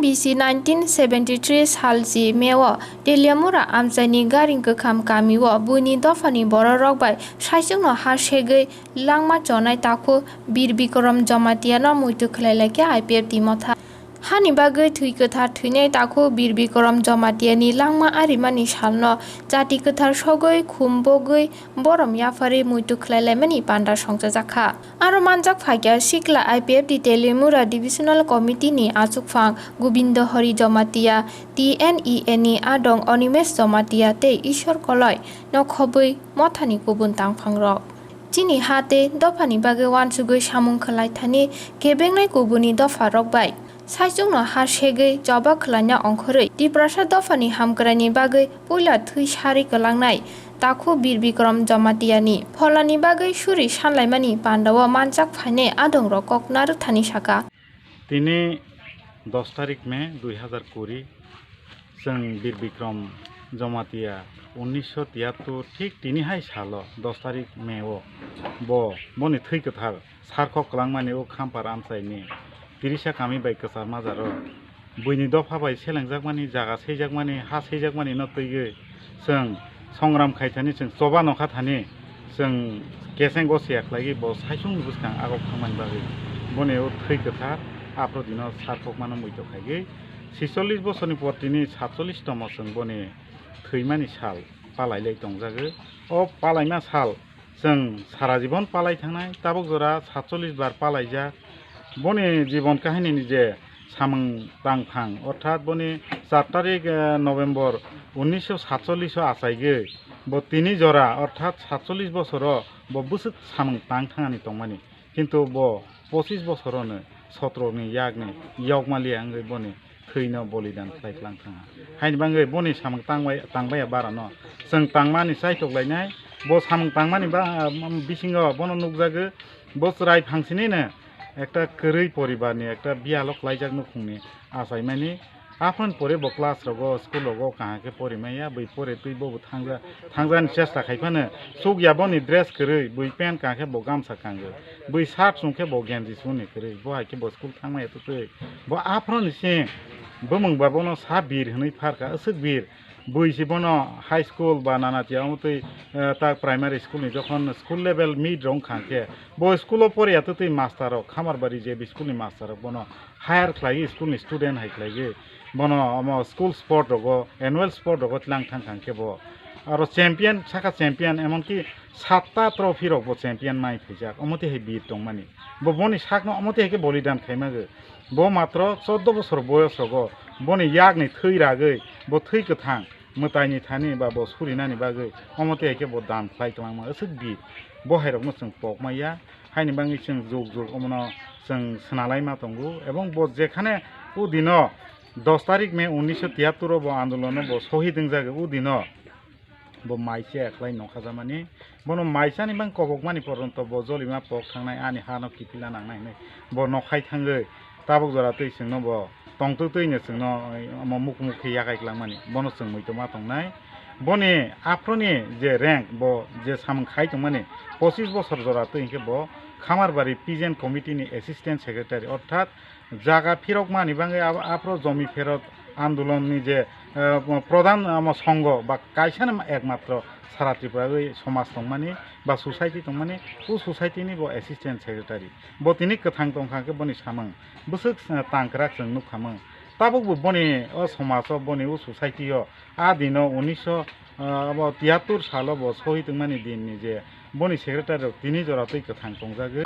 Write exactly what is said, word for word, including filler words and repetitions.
B C nineteen seventy three salchi May o Teliamura amchaini Garing Kwkham kamio buini dophani bororok bai saichungno ha segwi langma chonai takhu Bir Bikram Jamatia no muitu khlai lai khe I P F T motha. Hani bagwi thwi kwthar thwinai takhu Bir Bikram Jamatia ni langma arimani salno jati kwthar sogwi khum bogwi borom yapharwi muitu khlai laimani panda songchajak kha. Aro manjak phaikha sikla I P F T Teliamura Divisional Committee ni achukphang Gobindo Hari Jamatia, T N E A ni adong Animesh Jamatia tei Ishwar Koloi no khobwi mothani kubun tangphangrok. Chini ha tei dophani bagwi uansugwi samung khlai thani kebengnai kubuni dopharok bai saichungno ha segwi choba khlaina ongkhorwi Tiprasa dophani hamkraini bagwi puila thwi sari kwlangnai takhu Bir Bikram Jamatia ni pholani bagwi suri sanlaimani pandao manjak phainai adongrok kok narwk thani saka. Tini dos tarik May dui hazar kuri, chwng Bir Bikram Jamatia unnisho tiyattur thik tini hai salo dos tarik May o bo boni thwi kwthar sarkhok kwlangmani o Khampar amchaini Tirisa kami bai kwchar majaro buini dopha bai selengjakmani, jaga seijakmani, ha seijakmani no twiwi chwng songram khai thani, chwng choba nokha thani, chwng keseng gosiya khlaigwi bo saichung bwskang agok thangmani bagwi boni o thwi kwthar aphrodino sarkokmano muitu khaigwi sicholish bosorni por tini satcholish tomo chwng boni thwimani sal palai lai tongjago. O palaima sal chwng sara jibon palai thangnai, tabuk jora satcholish bar palaijak. Boni jibon kahinini je samung tangphang, orthat boni char tarik, eh, November unnisho satcholish o achaigwi bo tini jora, orthat satcholish bosoro bo bwswk samung tang thangani tongmani. Kintu bo pochis bosorono sotrokni yakni yokmaliya wngwi boni thwino bolidan khlai klang thangha. Haini bagwi boni samung tangbai, tangbaiya barano chwng tangmani chaitok lainai. Bo samung tangmani ba, um, bisingo bono nukjago, bo chwrai phangsinino ekta kwrwi poribarni, ekta biyalo klaijak nukhungni achaimani. Aphano pore bo class rogo, school rogo kaham khe porimaya, bui pore twi bobo thangja, thangjani chesta khai phano chukya boni dress kwrwi, bui pant kaham khe bo gamsa kango, bui shirt chum khe bo genji suni kwrwi, bo hai khe bo school thangmaya twtwi. Bo aphano ni se bumung ba bono sa bir hwnwi pharkha, aswk bir. Bui se bono high school ba nana tiya omo twi, eh, tak primary school ni jokhon school level meet rong kha khe bo school o poriya twtwi master rok, Khamarbari J B school ni master rok bono hire khlai school ni student hai khlai bono omo school sport rogo, annual sport rogo tlang thang kha khe bo aro champion saka champion, emonki satta trophy rok bo champion mai phaijak, omo twi hai bir tongmani. Bo boni sakno omo twi hai khe bolidan khai mago. Bo matro chordo bosor boyos rogo boni yakni thwi ragwi bo thwi kwthang mwtaini thani ba bo surinani bagwi omo twi hai khe bo dan khlai kwlangma aswk bir. Bo hai rokno chwng pok maya, haini bagwi chwng jug jug omono chwng swnalai ma tongo. Ebong bo jekhane o dino dos tarik May unnisho tiyattor o bo andolono bo sohid wngjago, o dino bo mai chaya khlai nokha jamani. Bono mai chani bang kobokmani poronto bo jolima pok thangnai, ani hano kiphilna nangnai hinwi bo nokhai thangwi tabuk jora twi chwngno bo tongtwtwino chwngno omo mukmuk khe yakai klangmani, bono chwng muitu ma tongnai. Boni aphuruni je rank, bo je samung khai tongmani, pochis bosor jora twi hinkhe bo Khamarbari Peasant Committee ni Assistant Secretary, orthat jaga phirokmani bagwi abo, aphuru jomi pherot andolonni je, eh, prodhan, omo, songho ba kaisa no ekmatro sara Tripura gwi somaj tongmani ba society tongmani, o society ni bo assistant secretary. Bo tini kwthang tongkha khe boni samung bwswk, eh, tangkrak chwng nukha mung. Tabuk bo boni o somaj o, boni o society o a dino unisho, eh, abo tiyattor salo bo sohid wngmani din ni je boni secretary rok tini jora twi kwthang tongjagwi.